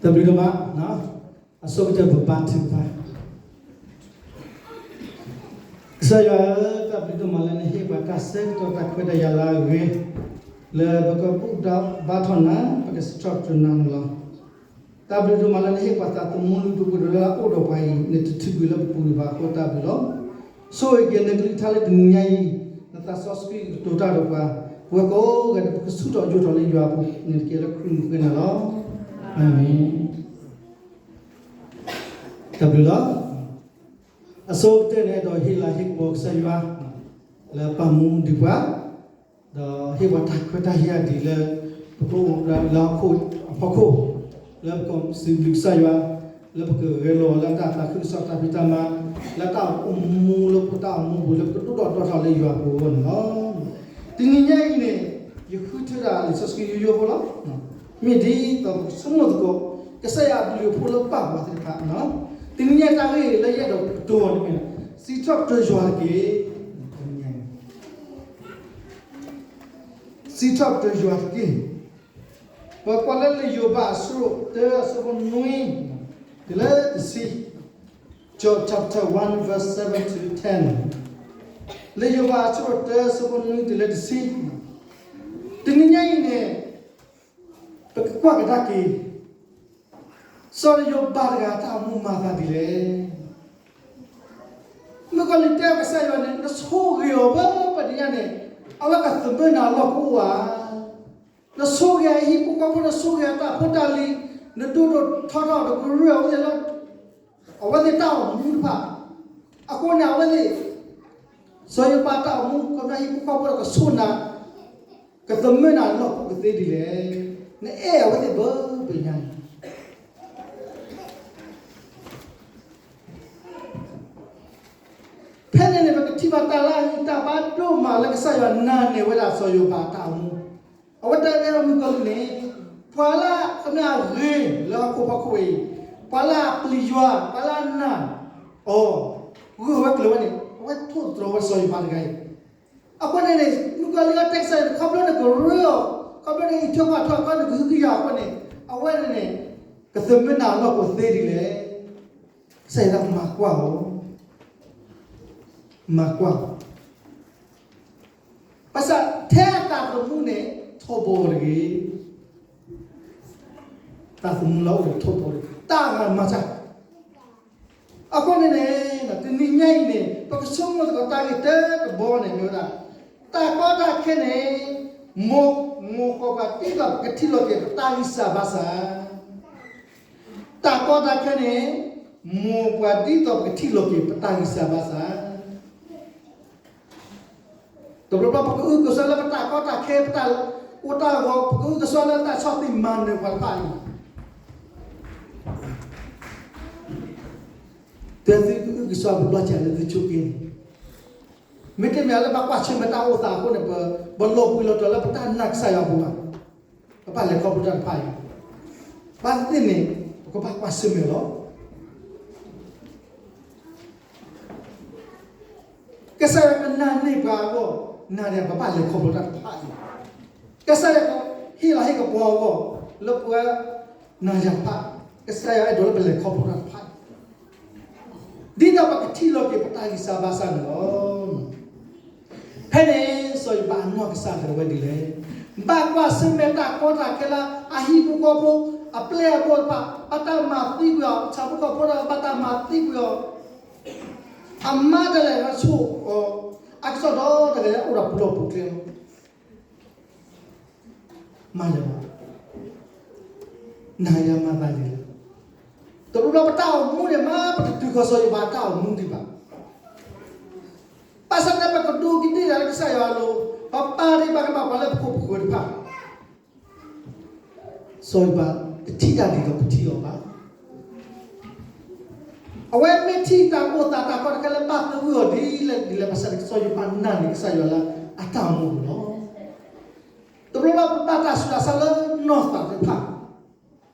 တၢ်ဘျုးဒိၣ်မး, အဆိကတၢၢ်ပဘါထုကဖၣ်. ကစၢ်ယွၤဧၢ, တၢ်ဘျုးဒိၣ်မးလၢနဟ့ၣ်ပှၤတၢ်ဆၢကတီၢ်တၢ်ခွဲးတၢ်ယာ်လၢအဂ့ၤ, လၢပကဘူၣ်ထီၣ်ဘါထီၣ်နၤ, ပကစံးထီၣ်ပတြၢၤနၤန့ၣ်လီၤ. တၢ်ဘျုးဒိၣ်မးလၢနဟ့ၣ်ပှၤသးသမူလၢဒိၣ်ပှ့ၤဒိၣ်လၢအအိၣ်ဒီးပှၤအံၤ နတထုးကွံာ်လၢပပူၤဒံးဘၣ်အဃိတၢ်ဘျုးလီၤ. ဆိၣ်ဂ့ၤက့ၤနကလုၢ်ကထါလၢတနံၤညါအံၤ, နသးစီဆှံကတိၤတၢ်ဒီးပှၤ, ပဝဲကိးဂၤဒဲးပကဆူၣ်ထီၣ်ယိာ်ထီၣ်လၢယွၤအပူၤန့ၣ်တက့ၢ်. လၢခရံာ်မံၤဃ့နၤလီၤ. အၤမ့ၣ်. တၢ်ဘျုးလီၤ. အဆိကတၢၢ်န့ၣ်ဒီးဟ့ၣ်လၤဟ့ၣ်ကပီၤကစၢ်ယွၤ လၢပာ်မူဒံးပှၤ, ဒီးဟ့ၣ်ပှၤတၢ်ခွဲးတၢ်ယာ်ဒ်လၢ ပကအိၣ်လၢဟီၣ်ခိၣ်အဖီခိၣ်, လၢပကစံးဘျုးကစၢ်ယွၤ, လၢပကဂဲၤလိာ်လၢတၢ်သးခုကစီၣ်တၢ်ဖံးတၢ်မၤ, လၢတၢ်အိၣ်မူလၢပတၢ်အိၣ်မူပူၤ လၢပကဒိၣ်ထီၣ်တီထီၣ်လၢယွၤအပူၤအဂီၢ်န့ၣ်လီၤ. တနံၤညါအံၤန့ၣ် ယဃုထၢဒၣ်လံာ်စီဆှံယိယိဖိလီၤ. မ့ၢ်ဒ်သိးပကဆိကမိၣ်သကိး ကစၢ်ယွၤအဘျုးအဖှိၣ်လၢပာ်ပှၤသ့ၣ်တဖၣ်, တနံၤညါတၢ်ဂ့ၢ်လၢယအဲၣ်ဒိးကတိၤအီၤန့ၣ်မ့ၢ် စံးထီၣ်ပတြၢၤယွၤတက့ၢ်. စံးထီၣ်ပတြၢၤယွၤတက့ၢ်. ပကွၢ်လၢလံာ်ယိၤဘးအဆၢဒိၣ်တၢ အဆၢဖိနွံ တုၤလၢတဆံ, John chapter one verse seven to ten, လံာ်ယိၤဘးအဆၢဒိၣ်တၢ အဆၢဖိနွံတုၤလၢတဆံ. တနံၤညါအံၤန့ၣ် ပကကွၢ်ကဒါက့ၤ စီၤယိၤဘးတဂၤတၢ်အိၣ်မူမၤသးဒ်လဲၣ်. မုၣ်ကီၤလံၢ်တဲကစၢ်ယွၤန့ၣ် နဆိၣ်ဂ့ၤအီၤဘၣ်ပဒံညါန့ၣ် အဝဲကသမၢနၤလီၢ်ကအိၣ်ဧါ. နဆိၣ်ဂ့ၤအဟံၣ်ဖိဃီဖိ, နဆိၣ်ဂ့ၤအတၢ်ဖိတၢ်လံၤ, နဒိၣ်ဒိၣ်ထီထီၣ် နကရၢအဝဲသ့ၣ်လၢ အဝဲသ့ၣ်တၢ်အိၣ်မူတဖၣ်. အဃိန့ၣ် အဝဲသ့ၣ် စီၤယိၤဘးတၢ်အိၣ်မူ ကမျၢၢ်ဟံၣ်ဖိဃီဖိဒီးကဆိၣ်နၤ, ကသမၢနၤလီၢ်ကအိၣ်ကသ့ဒ်လဲၣ်. နအဲၣ်အဝဲသ့ၣ်ဘၣ်ပညါန့ၣ် ဖဲန့ၣ်န့ၣ် ပကထံၣ်ဘၣ်တၢ်လၢအဂ့ၤတၢ်ဘၣ်ဒိၣ်မးလၢကစၢ်ယွၤနာ်န့ၢ်ဝဲဒၣ် စီၤယိၤဘးတၢ်အိၣ်မူ. အဝဲတဲလၢမုၣ်ကီၤလံၢ်န့ၣ် ပှၤလၢအကမျၢၢ်အဂ့ၤလၢဟီၣ်ခိၣ်ဖီခိၣ်အံၤ, ပှၤလၢအပျံၤယွၤ, ပှၤလၢအနာ်အီၤ, ဂုာ်ဝဲကျဲၤဝဲန့ၣ် အဝဲထိၣ်သတြီၤဝဲစီၤယိၤဘးတဂၤအံၤ. အဃိန့ၣ်န့ၣ် မုၣ်ကီၤလံၢ်အတဲကစၢ်ယွၤန့ၣ် ခီဖျိနကရၢအီၤ, ခီဖျိနအံးထွဲကွၢ်ထွဲအီၤ နကဟုကယာ်အဃိန့ၣ် အဝဲန့ၣ်န့ၣ် ကသမၢနၤလီၢ်ကအိၣ်သ့ဒ်လဲၣ်. ကစၢ်ယွၤမၤကွၢ်အီၤ, မၤကွၢ်အီၤ. ဘၣ်ဆၣ်ထဲအသးသမူန့ၣ် ထီဘိတဂ့ၤ. သးသမူလၢအအိၣ်န့ၣ်ထီဘိတဂ့ၤ, တၢ်ဂၤမၤတၢ်. အဃိန့ၣ်န့ၣ် တနံၤညါအံၤန့ၣ် ပကဆိကမိၣ်သကိးတၢ်ဂ့ၢ်တၢတဘီန့ၣ် မ့ၢ်ဝဲဒၣ် တၢ်ကီတၢ်ခဲန့ၣ် မိၢ်မိၢ်ပှၤပှၤဒ်သိးပကထံၣ်လီၤက့ၤပတၢ်ဂံၢ်စၢ်ဘါစၢ် တၢ်ကီတၢ်ခဲန့ၣ် မိၢ်ပှၤဒ်သိးပကထံၣ်လီၤက့ၤပတၢ်ဂံၢ်စၢ်ဘါစၢ်. တဘျီဘျီပကအုကစွါလၢပတၢ်ကီတၢ်ခဲ ပတၢ်အိၣ်တၢ်ဂီၤ ပကအုကစွါလၢတၢ်ဆီၣ်သံမၤနၢၤပှၤတဖၣ်အံၤ တုၤသုကအုကစွါပဘျီစၢ်လၢသုဆိက့န့ၣ် မ့တမ့ၢ်လၢပကွၢ်ဆၢၣ်မဲာ်တၢ်အိၣ်သးအဃိန့ၣ် ပလီၤပှံၤလီၤတီၤလၢပတၢ်နာ်ကစၢ်ယွၤအပူၤဘၣ်. ပဘၣ်လဲၤခီဖျိတၢ်တဖၣ်အံၤ, ဘၣ်သ့ၣ်သ့ၣ်န့ၣ် ပကဘၣ်ကွၢ်ဆၢၣ်မဲာ်လီၤ. ကစၢ်ယွၤကနာ်န့ၢ်ပှၤအဂီၢ် နၤဒီးပဘၣ်လဲၤခီဖျိတၢ်တဖၣ်အံၤ, ကစၢ်ယွၤဟ့ၣ်လၤဟ့ၣ်ကပီၤအဂီၢ် လၢပဝဲနၤယၤတဖၣ်, ကစၢ်ယွၤအဲၣ်ဒိးလၢပလဲၤခီဖျိတၢ်တဖၣ်အံၤ ဒ်သိးပကထံၣ်လီၤက့ၤပတၢ်ဂံၢ်စၢ်ဘါစၢ်န့ၣ်လီၤ. ဖဲန့ၣ် စီၤယိၤဘးအနီၢ်ကစၢ်ဒၣ်ဝဲဒ်လဲၣ်. ဘၣ်ကွၢ်ဆၢၣ်မဲာ်တၢ်ကီတၢ်ခဲလၢ အဟံၣ်ဖိဃီဖိ အပျဲၢ်အဘီၣ်တဖၣ် ဘၣ်တၢ်မၤသံကွံာ်အီၤ, ဆၣ်ဖိကီၢ်ဖိတဖၣ် ဘၣ်တၢ်မၤသံကွံာ်အီၤ, အမါတဂၤလၢဆိၣ်အီၤ, အကစီၣ်ဒီတဂၤလၢအိၣ်ဒီးပလီၢ်ပူၤကျဲလီၤ. မၤယၤဘၣ်, နၤယၤမၤသးဒ်လဲၣ်. တဘျီဘျီပတၢ်အိၣ်မူန့ၣ်မး ပတတုၤဃီၤစီၤယိၤဘးတၢ်အိၣ်မူဒံးဘၣ်. ဘၣ်ဆၣ်န့ၣ် ပကဒိးကဒ့ၣ်ဒၣ်လၢကစၢ်ယွၤအလိၤ, ပပာ်ဒံးဘၣ်ကဘၣ်ပှၤလၢပခိၣ်ပဃၢၤတဖၣ် စီၤယိၤဘးတထံၣ်တၢ်ဒ်သိးပထံၣ်အီၤဘၣ်. အဝဲမ့ၢ်ထံၣ်တၢ်အိၣ်သးတၢ်ကီတၢ်ခဲလၢဘၣ်သဂၢၢ်အီၤဒ်လဲၣ်ဒ်လဲၣ် ဘၣ်ဆၣ်န့ၣ် စီၤယိၤဘးနာ်န့ၢ်ကစၢ်ယွၤလၢအတၢ်အိၣ်မူပူၤလီၤ. တဘျီဘျီပဘၣ်တၢ်ဆူးတၢ်ဆါလၢနီၢ်သးသ့ၣ်တဖၣ်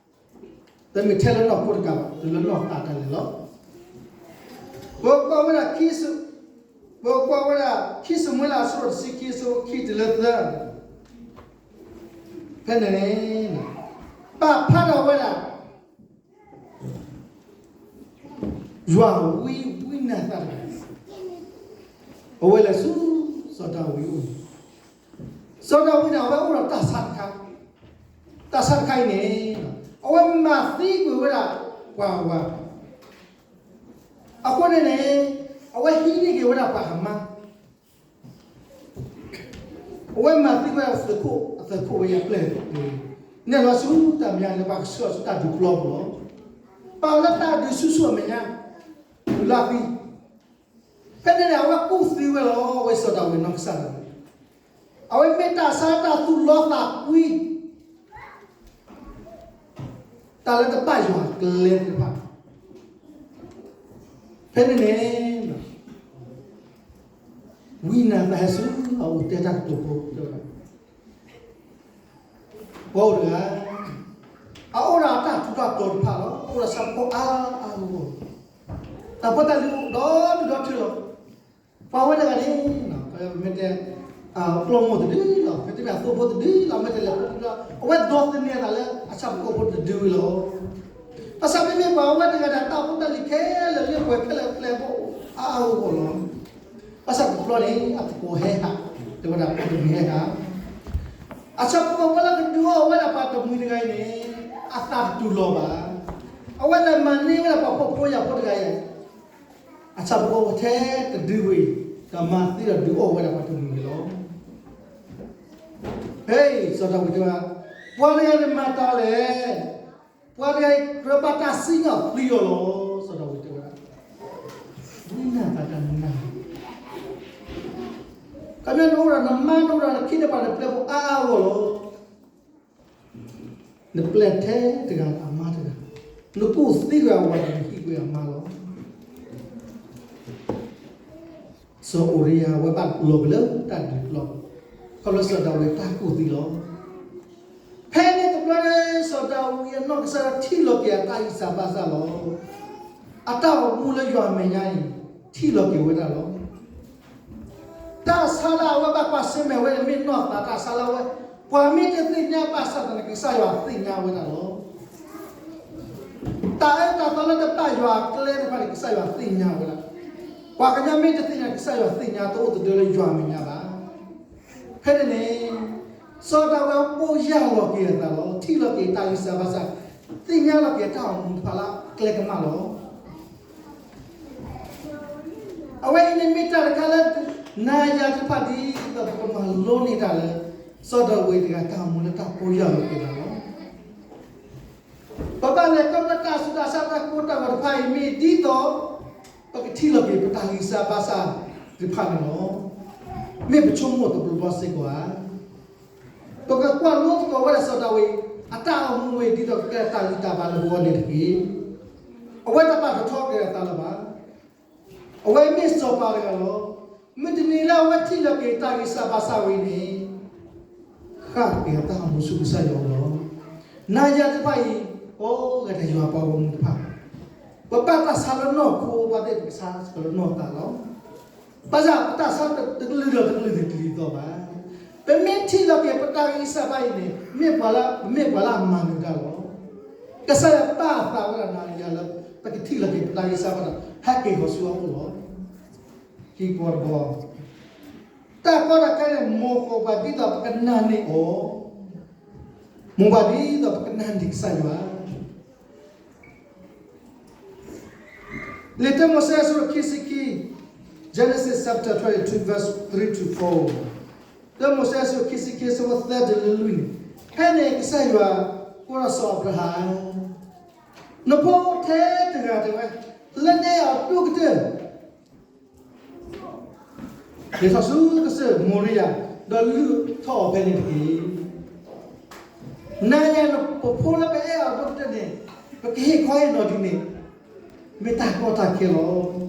တမ့ၢ်ထဲလၢနီၢ်ခိတကးဘၣ် တုၤလၢနီၢ်သးဒၣ်လဲာ်လီၤ. ပကွၢ်ဝဲဒၣ်ခံ, ပကွၢ်ဝဲဒၣ်ခံၡမူၤအ့လး အဆၢဒိၣ်တဆံခံ အဆၢဖိခံတုၤလၢသၢ, ဖဲန့ၣ်န့ၣ် ပာ်ဖျါထီၣ်ဝဲဒၣ် ယွၤဝံ ဝံနၤသၣ်တဂၤ အဝဲလဲၤဆူ စီၤဒၤဝံးအအိၣ်, စီၤဒၤဝံးန့ၣ် အဝဲအိၣ်ဒီးတၢ်ဆါတခါ, တၢ်ဆါတခါအံၤန့ၣ် အဝဲမၤသံကွံာ်ဝဲဒၣ်ပှၤဝၤ, အဃိန့ၣ်န့ၣ် အဝဲဟံးန့ၢ်က့ၤဝဲဒၣ်ပှၤအမါ အဝဲမၤသံဝဲဒၣ်သုးခိၣ် အသုးခိၣ်ဝဲယၤပျဲၢ်န့ၣ်, နဲၣ်လီၤဆူတၢ်မဲာ်ညါလၢပှၤကဆှၢအီၤဆူတၢ်ဒုးပျီပူၤလီၤ. ပာ်လၢတၢ်ဒုးဆူၣ်ဆူၣ်အမဲာ်ညါ တုၤလၢအသံ, ဖဲန့ၣ်န့ၣ် အဝဲကူၣ်သံဝဲလီၤ. အဝဲစီၤဒၤဝံးနီၢ်ကစၢ်ဒၣ်ဝဲ အဝဲမ့ၢ်တၢ်ဆါတၢ်သူၣ်လီသးကွံ တၢ်လၢတဘၣ်ယွၤအကျဲသ့ၣ်တဖၣ်, ဖဲန့ၣ်န့ၣ် ဝံနၤသၣ်ဟဲဆူအအိၣ်တဲတၢ်ကတိၤဖိ, တဲဝဲဒၣ် ပှၤအိၣ်တဂၤ အအိၣ်ဒီးအတၢ်ထူးတၢ်တီၤတဖၣ်လီၤ. အိၣ်ဒီးဆၣ်ဖိကီၢ်ဖိအါအါဂီၢ်ဂီၢ်, တၢ်ဖိတၢ်လံၤအိၣ်ဒီဒူၣ်ဒီထၢလီၤ. ပှၤဝဲတဂၤန့ၣ် မ့ၢ်တဲ ကျီၢ်မိၢ်တဒုလီၤ, မ့တမ့ၢ်အသိဖိတဒုလီၤ, မ့ၢ်တဲလဲၤဖိတဒုလီၤ, အဝဲဒိးသန့ၤအသးလၢအဆၣ်ဖိကီၢ်ဖိတဒုဝံၤလီၤ. ဘၣ်ဆၣ်မ့မ့ၢ်ပှၤဝဲတဂၤဒီး တၢ်ဖိတၢ်လံၤခဲလၢာ်လၢပှဲၤခဲလၢာ်ပျဲၢ်ဖိအါအါဂီၢ်ဂီၢ်လီၤ. ဘၣ်ဆၣ်တဘျီန့ၣ် အသကိးဟဲဟး, တဲဝဲဒၣ်ပှၤတမှံၤဟဲဟး, အဆၣ်ဖိကီၢ်ဖိလၢကဒုးအီၣ်ဝဲဒၣ်ပှၤတမှံၤတဂၤအံၤန့ၣ် အသးတတူၢ်လိာ်ဘၣ်. အဝဲလဲၤမၤန့ၢ်ဝဲဒၣ်ပှၤဖှီၣ်ဖိယာ်ဖိတဂၤအံၤ အဆၣ်ဖိကီၢ်ဖိထဲတဒုဝံၤ ဒီးမၤသံဒီးဒုးအီၣ်ဝဲဒၣ်ပှၤတမှံၤန့ၣ်လီၤ. ဖဲအံၤ စီၤဒၤဝံးတဲဝဲ, ပှၤတဂၤအံၤန့ၣ်မၤတၢ်လဲၣ်, ပှၤတဂၤအံၤကြၢးဘၣ်တၢ်စံၣ်ညီၣ်သံအီၤလီၤ. စီၤဒၤဝံးတဲဝဲဒၣ်, ဝံနၤသၣ်တၢ်နၢ် ခီပညီနအိၣ်ဒီးနမါ နအိၣ်ဒီးနခ့နပှၤ နပျဲၢ်ဖိအါအါဂီၢ်ဂီၢ်လီၤ. နပျဲၢ်ထဲတဂၤ အမါတဂၤ, နကူၣ်သံကွံာ်အဝၤဒီး နဟံးကွံာ်အမါလီၤ. စီၤအူၤရံယၤ အဝဲဘၣ်လီၤကွံာ်လၢတၢ်ဒုးပျီ, ခီဖျိစီၤဒၤဝံးတၢ်ကူၣ်သံလီၤ. ဖဲန့ၣ်တဘျီန့ၣ် စီၤဒၤဝံးအနီၢ်ကစၢ်ဒၣ်ထံၣ်လီၤက့ၤအတၢ်ဂံၢ်စၢ်ဘါစၢ်လီၤ. အတၢ်အိၣ်မူလၢယွၤအမဲာ်ညါအံၤ ထံၣ်လီၤက့ၤဝဲဒၣ်လီၤ. တၢ်ဆါလၢအဝဲဘၣ်ကွၢ်ဆၢၣ်မဲာ်ဝဲန့ၣ် မ့ၢ်နီၢ်သးတၢ်ဆါလၢအဝဲ, ပှၤမ့ၢ်တသ့ၣ်ညါဘၣ်ဆၣ်သနာ်က့ ကစၢ်ယွၤသ့ၣ်ညါဝဲဒၣ်လီၤ. တၢ်အၢတၢ်သီလၢတဘၣ်ယွၤအကျဲတဖၣ်န့ၣ် ကစၢ်ယွၤသ့ၣ်ညါဝဲဒၣ်. ပှၤကညီမ့ၢ်တသ့ၣ်ညါ ကစၢ်ယွၤသ့ၣ်ညါ တအိၣ်သဒၢလၢယွၤအမဲာ်ညါဘၣ်. ဖဲန့ၣ်န့ၣ် စီၤဒၤဝံးအဘိၣ်ယၢ်လီၤက့ၤအသးလီၤ. ထံၣ်လီၤက့ၤတၢ်ဂံၢ်စၢ်ဘါစၢ်, သ့ၣ်ညါလီၤက့ၤတၢ်အိၣ်မူတဖၣ်လၢအကျဲကမၣ်လီၤ. အဝဲအံၤန့ၣ်မ့ၢ်တၢ်တခါလၢ နၤယၤတဖၣ်ဒ်သိးပကမၤလိန့ၢ်တၢ်လၢ စီၤဒၤဝံးတဂၤတၢ်အိၣ်မူလၢတၢ်ဘိၣ်ယၢ်လီၤက့ၤအသးလီၤ. ပဘၣ်လဲၤခီဖျိတၢ်ဆူးတၢ်ဆါ တၢ်ကိၢ်တၢ်ဂီၤတဖၣ်အံၤ မ့ၢ်ဒ်သိး ပကထံၣ်လီၤက့ၤပတၢ်ဂံၢ်စၢ်ဘါစၢ်သ့ၣ်တဖၣ်န့ၣ်လီၤ. မ့ၢ်ပဆိကမိၣ်တဘျီဘျီစ့ၢ်ကီးဧါ. ပကကွၢ်လိသကိးဝဲဒၣ်စီၤဒၤဝံး အတၢ်အိၣ်မူဝဲ ဒ်သိးကကဲတၢ်ဂံၢ်တၢ်ဘါလၢပဂီၢ်န့ၣ်တက့ၢ်. အဝဲတဘၣ်တထီက့ၤအသးလၢၤဘၣ်. အဝဲမ့ၢ်စီၤပၤတဂၤလီၤ. မုၢ်တနံၤလၢအဝဲထံၣ်လီၤက့ၤတၢ်ဂံၢ်စၢ်ဘါစၢ်ဝဲအံၤန့ၣ် ဃၣ်က့ၤအတၢ်အိၣ်မူဆူကစၢ်ယွၤအအိၣ်လီၤ. နၤယၤတဖၣ်အံၤ အိၣ်ဂၤတၢ်ယွၤပှၤဂီၢ်မုၢ်တဖၣ်, ပဘၣ်တၢ်ဆါလၢနီၢ်ခိ ဘၣ်သ့ၣ်ပကဆါစ့ၢ်ကီးလၢနီၢ်သးလီၤ. ဘၣ်ဆၣ်ပတၢ်ဆါတကလုာ်ဒီးတကလုာ်န့ၣ်တလီၤဘၣ်. ပမ့ၢ်ထံၣ်လီၤက့ၤပတၢ်ဂံၢ်စၢ်ဘါအံၤန့ၣ် မ့ၢ်ပှၤလၢ ပမ့ၢ်ပှၤလၢအမၤနၢၤတၢ်လီၤ. ကစၢ်ယွၤပာ်အသးဝဲဒၣ်နၤယၤလၢ ပကထံၣ်လီၤက့ၤပတၢ်ဂံၢ်စၢ်ဘါဒီး ဟဲက့ၤဃီၤဆူအအိၣ်လီၤ. ခံကီတဘီ တၢ်ကီတၢ်ခဲန့ၣ် မိၢ်ကီၢ်ပှၤဒ်သိးပကနာ်န့ၢ်အီၤ, မိၢ်ပှၤဒ်သိးပကနာ်န့ၢ်ကစၢ်ယွၤ. လံာ်တၢမိၤၡ့အဆၢခံဆံခံ, Genesis chapter twenty-two, verse three to four. တၢမိၤၡ့အဆၢခံဆံခံ အဆၢဖိသၢတုၤလၢလွံၢ်န့ၣ်, ဖဲန့ၣ်ကစၢ်ယွၤကိးထီၣ်စီၤအၤဘြၤဟၣ်, နဖိထဲတဂၤတဲဝဲ, လၢနအဲၣ်အီၤဒိၣ်ကတၢၢ် လဲၤထီၣ်ဆူကစၢၢ်မိၤရံယၤ, ဒီးလုၢ်ထီၣ်အီၤဖဲန့ၣ်တက့ၢ်. နၤယၤနဖိလၢပအဲၣ်အီၤဒိၣ်ကတၢၢ်န့ၣ်, ပကဟ့ၣ်ခီဟ့ၣ်နီၤဒ်န့ၣ်, မ့ၢ်တၢ်ကီတၢ်ခဲလီၤ.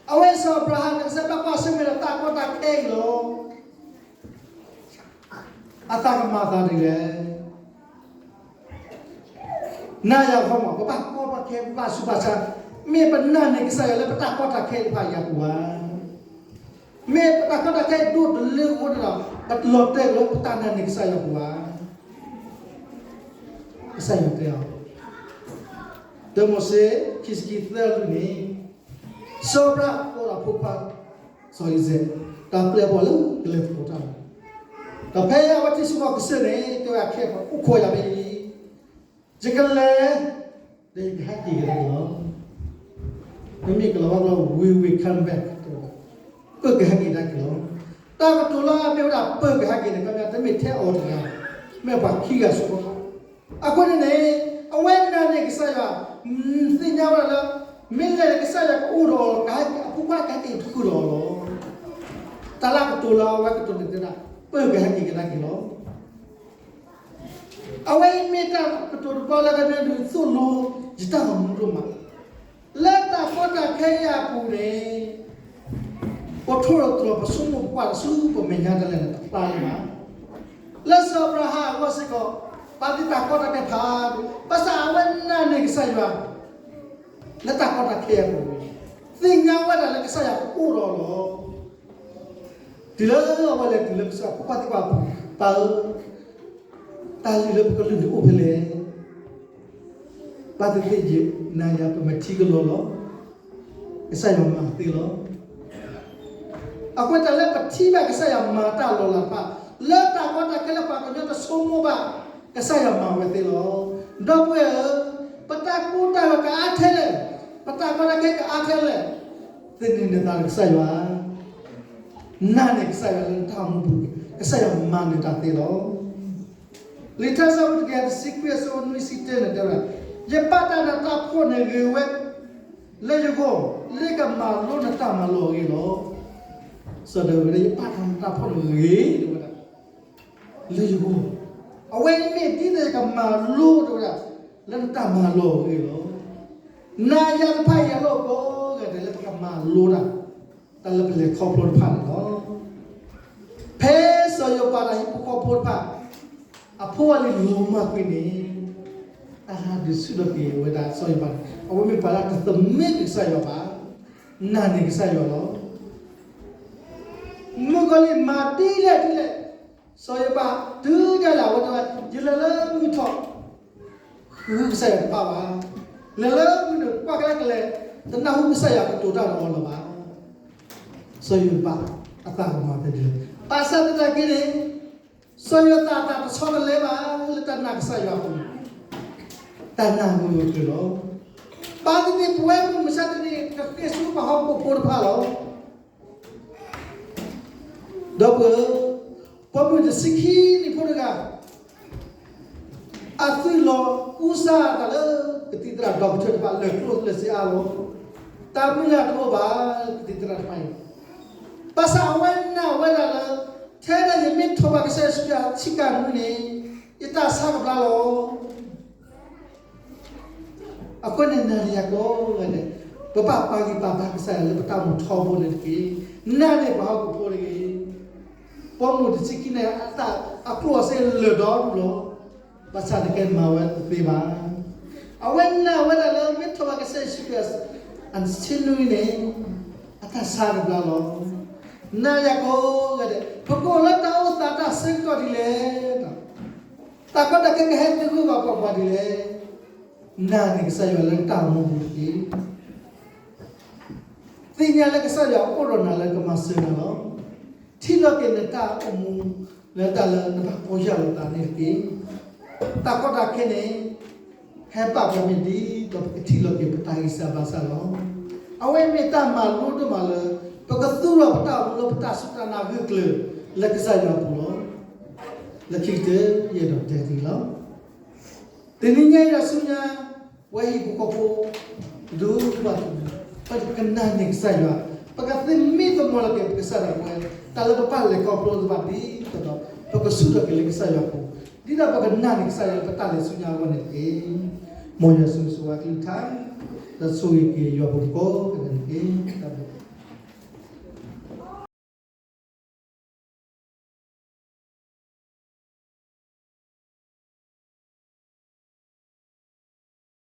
အဝဲစီၤအၤဘြၤဟၣ်န့ၣ် ကစၢ်ဘၣ်ကွၢ်ဆၢၣ်မဲာ်ဒီးတၢ်ကီတၢ်ခဲအံၤလီၤ. အသးကမၤအသးဒ်လဲၣ်. နၤယၤဂီၢ်မး ပဘၣ်ကီဘၣ်ခဲ ပဘၣ်ဆူးဘၣ်ဆါ, မ့ၢ်ပနာ်န့ၢ်ကစၢ်ယွၤလၢပတၢ်ကီတၢ်ခဲတဖၣ်အံၤအပူၤဧါ. မ့ၢ်ပတၢ်ကီတၢ်ခဲဒိၣ်တလၢအဃိန့ၣ်ဒီး ပလီၤတဲာ်လၢပတၢ်နာ်န့ၢ်ကစၢ်ယွၤအပူၤဧါ. ကစၢ်ယွၤတဲအီၤ, တၢမိၤၡ့ ခံဆံခံသၢလွံၢ်န့ၣ်, စီၤအၤဘြၤဟၣ်အိၣ်ဒီးအဖိခွါ စီၤအံၤစဲး, တၢ်ပျဲပှၤလၢကလဲၤသကိးတၢ်လီၤ. ဒီးဖဲအဝဲထံၣ်ဆူကီၢ်ကစၢၢ်န့ၣ် တဲဝဲအခဲအံၤ အိၣ်ခိးယၤဖဲအံၤ, ယကလဲၤ ဒီးယကဟဲက့ၤကဒါက့ၤလီၤ. မ့မ့ၢ်ကလီၤဝါကျိာ် we will come back, ပၢၢ်ကဟဲက့ၤကဒါက့ၤလီၤ. တၢ်ကတိၤလၢအမ့ၢ်ဝဲဒၣ်ပၢၢ်ကဟဲက့ၤန့ၣ် ခီပညီ တမ့ၢ်ထဲအီၤတဂၤ, မ့ၢ်ပှၤခံဂၤစ့ၢ်ကီး. အဃိန့ၣ်န့ၣ် အဝဲနာ်န့ၢ်ကစၢ်ယွၤ, သ့ၣ်ညါဝဲဒၣ်လၢ မ့ၢ်လဲၤဒီးကစၢ်ယွၤကအိၣ်ဒီးအီၤ, ကဟဲက့ၤအဖိခွါ ကဟဲက့ၤတဃုာ်ဒီးအီၤလီၤ. တၢ်လၢအကတိၤလၢအဝဲကတိၤန့ၣ်တဲဒၣ် ပၢၢ်ကဟဲက့ၤကဒါက့ၤလီၤ. အဝဲအံၤမ့ၢ်တၢ်ကတိၤတဘျီလၢကမ့ၢ်ဒုးသိၣ်လိယတၢ်ဂီၤမူဒိၣ်မး, လၢတၢ်ကီတၢ်ခဲအံၤအပူၤန့ၣ် ပထိၣ်သတြီၤ ပဆိကမိၣ်ပကွၢ်တၢ်ဆူပမဲာ်ညါဒ်လဲၣ်န့ၣ် တဖျါလၢၤဘၣ်. လၢစီၤအၤဘြၤဟၣ်အဂီၢ်စ့ၢ်ကီး ဘၣ်သ့ၣ်တၢ်ကီတၢ်ခဲဖးဒိၣ်, ဘၣ်ဆၣ်အဝဲနာ်န့ၢ်ကစၢ်ယွၤ လၢတၢ်ကီတၢ်ခဲအပူၤန့ၣ် သ့ၣ်ညါဝဲဒၣ်လၢကစၢ်ယွၤကအိၣ်ဒီးအီၤလီၤ. တုၤလၢအဝဲလဲၤတုၤလၢကစၢ်ဖိခွါသ့ၣ်တဖၣ်အပူၤ, ပၢ်ဧၢ, တၢ်လုၢ်လၢပကလုၢ်န့ၣ်အိၣ်ဖဲလဲၣ်. ဘၣ်သ့ၣ်သ့ၣ်ယနာ်ယၤ ပမဲာ်ထံကလီၤလီၤ. ကစၢ်ယွၤမၤသ့လီၤ. အဃိတၢ်လၢပထံၣ်ဘၣ်ကစၢ်ယွၤမၤတၢ်လီၤလးတဖၣ်, လၢတၢ်ကီတၢ်ခဲလၢပှၤကညီတဆိကမိၣ်ဘၣ်, ကစၢ်ယွၤမၤဝဲသ့လီၤ. ဒီပုၢ်ဝဲၢ်ဧၢ, ပတၢ်ကိၢ်တၢ်ဂီၤကအါထဲလဲၣ်, ပတၢ်ကီတၢ်ခဲကအါထဲလဲၣ်, သန့ၤနသးဒီးကစၢ်ယွၤ, နာ်န့ၢ်ကစၢ်ယွၤလၢနတၢ်အိၣ်မူပူၤ, ကစၢ်ယွၤမၤနၢၤတၢ်သ့လီၤ. လံာ်ထါစံးပတြၢၤ တကယၤတဆံခွံ အဆၢဖိနွံဆံတၢန့ၣ်တဲဝဲ, ယပာ်တၢ်နးတၢ်ဖှီၣ်န့ၣ်ဂ့ၤဝဲလၢယဂီၢ်, လၢယကမၤလိနတၢ်မၤလိာ်အဂ့ၢ်လီၤ. စီၤဒၤဝံးဝဲဒၣ် ယပာ်တၢ်နးတၢ်ဖှီၣ်န့ၣ်ဂ့ၤ တဲဝဲဒၣ် လၢယဂီၢ်, အဝဲအံၤမ့ၢ်ဒ်သိးယကမၤလိ တဲဝဲဒၣ် လၢနတၢ်မၤလိာ်အဂ့ၢ်လီၤ. နာ်ယၤတဖၣ်အံၤအလီၢ်ကိးဂၤဒဲးလၢပကမၤလိတၢ်, တၢ်လၢပလဲၤခီဖျိတဖၣ်န့ၣ်လီၤ. ဖဲစီၤယိၤဘးဒီးဟံၣ်ဖိဃီဖိတဖၣ် အဖိအလံၤလီၤမၢ်ကွံာ်န့ၣ်, တၢ်ဟးဒုးဆူၣ်ထီၣ်က့ၤဝဲဒၣ်စီၤယိၤဘးန့ၣ် အဝဲမ့ၢ်ပှၤလၢတသမၢက့ၤကစၢ်ယွၤဘၣ်, နာ်န့ၢ်ကစၢ်ယွၤလီၤ. မုၣ်ကီၤလံၢ်မၤဒ်လဲၣ်ဒ်လဲၣ်, စီၤယိၤဘးတုၤဒၣ်လဲာ် အဝဲတဲဝဲ ယလဲၤလၢမုၢ်ထီၣ် ဃုကစၢ်ယွၤတဘၣ်ဘၣ်, လဲၤလၢမုၢ်နုာ်ကွၢ်ကဒါကလဲာ်, တနၢ်ဟူကစၢ်ယွၤကတိၤတၢ်ဒီးအီၤလၢၤဘၣ်. စီၤယိၤဘးအသးကမၤသးဒ်လဲၣ်. ဘၣ်ဆၣ်သနာ်က့န့ၣ် စီၤယိၤဘးအသးတဆီတလဲဘၣ် လၢတၢ်နာ်ကစၢ်ယွၤအပူၤန့ၣ်, တၢ်နာ်မ့ၢ်အိၣ်တ့ၢ်လီၤ. ဘၣ်သ့ၣ်သ့ၣ်ပဝဲမုၢ်မဆါတနံၤ ကဃ့ၢ်ဆူပှၤဟီၣ်ခိၣ်ဖိတဖၣ်လီၤ. ဒီပုၢ်ဝဲၢ်, ပိာ်မုၣ်တဆံခံနံၣ်ဖိတဂၤ အသုးလီၤကူစါအသးလၢ ကသံၣ်သရၣ် doctor တဖၣ် လၢာ်ကျိၣ်လၢာ်စ့အါလီၤ. တၢ်မုၢ်လၢ်တအိၣ်ဘၣ် ကသံၣ်သရၣ်တဖၣ်အံၤ, ဘၣ်ဆၣ်အဝဲနာ်ဝဲဒၣ်လၢ ထဲဒၣ်ယမ့ၢ်ထိးဘၣ်ကစၢ်ယ့ၣ်ၡူးခရံာ်အဆံးကၤမူန့ၣ် ယတၢ်ဆါကဘျါလီၤ. အဃိန့ၣ် နာ်န့ၢ်ယၤကိးဂၤဒဲး, ပဘၣ်ပာ်ဂံၢ်ပာ်ဘါကစၢ်ယွၤလၢပတၢ်အိၣ်မူထီဘိန့ၣ်တက့ၢ်. နာ်န့ၢ်ပှၤဟီၣ်ခိၣ်ဖိတဂ့ၤ. ပိာ်မုၣ်တဆံခံန့ၣ် အသးအကျိၣ်အစ့လၢာ်ဒီဒူၣ်လီၤ. ဘၣ်ဆၣ်တကဲမၤဝဲတသ့ဘၣ်. အဝဲနာ်ဝဲဒၣ်လၢ မ့ၢ်ထိးဘၣ်ကစၢ်ယ့ၣ်ၡူးခရံာ် အဆ့နွံန့ၣ် အတၢ်ဆါကဘျါလီၤ. နာ်ယၤကိးဂၤဒဲး, ပကအိၣ်လၢတၢ်အိၣ်သးတၢ်ဆၢကတီၢ်ဒ်လဲၣ် တၢ်ကီတၢ်ခဲကဟဲသဂၢၢ်ဘၣ်ပှၤဒ်လဲၣ်. နာ်န့ၢ်ကစၢ်ယွၤလၢနတၢ်အိၣ်မူပူၤတက့ၢ်. သ့ၣ်ညါလၢကစၢ်ယွၤအိၣ်ဒီးနၤလၢကမၤစၢၤနၤလီၤ. ထံၣ်လီၤက့ၤနတၢ်အိၣ်မူလၢတၢ်လၢနဘၣ်ပီၢ်ယၢ်လီၤသးန့ၣ်တက့ၢ်. တၢ်ကီတၢ်ခဲန့ၣ် ဟဲပာ်ပှၤမ့ၢ်ဒ်သိးပကထံၣ်လီၤက့ၤပတၢ်ဂံၢ်စၢ်ဘါစၢ်လီၤ. အဝဲမ့ၢ်တၢ်မၤလိဒိၣ်မးလၢ ပကသူၣ်ထီၣ်ပတၢ်အိၣ်မူလၢပတၢ်စူၢ်တၢ်နာ်ဂၢၢ်ကျၢၤလၢကစၢ်ယွၤအပူၤလီၤ. လၢခံကတၢၢ် ယအဲၣ်ဒိးတဲသုလီၤ. တနံၤညါအံၤဒီးဆူညါ ပဝဲဟံၣ်ဖိဃီဖိ ဒိၣ်ဘၣ်ထူၣ် ပကနာ်န့ၢ်ကစၢ်ယွၤ, ပကသမံသမိးလီၤက့ၤပကစၢ်ဒၣ်ပဝဲ, တၢ်လၢပဘၣ်လဲၤခီဖျိသ့ၣ်တဖၣ်ဒ်သိးဒီး ပကဆူၣ်ထီၣ်က့ၤလၢကစၢ်ယွၤအပူၤ, ဒ်သိးပကနာ်န့ၢ်ကစၢ်ယွၤလၢပတၢ်လဲၤဆူညါအဂီၢ်န့ၣ်တက့ၢ်. မ်ယွၤဆိၣ်ဂ့ၤဆိၣ်ဝါအကလုၢ်ကထါ, ဒီးဆိၣ်ဂ့ၤက့ၤယွၤပူၤကိးဂၤဒဲးန့ၣ်တက့ၢ်.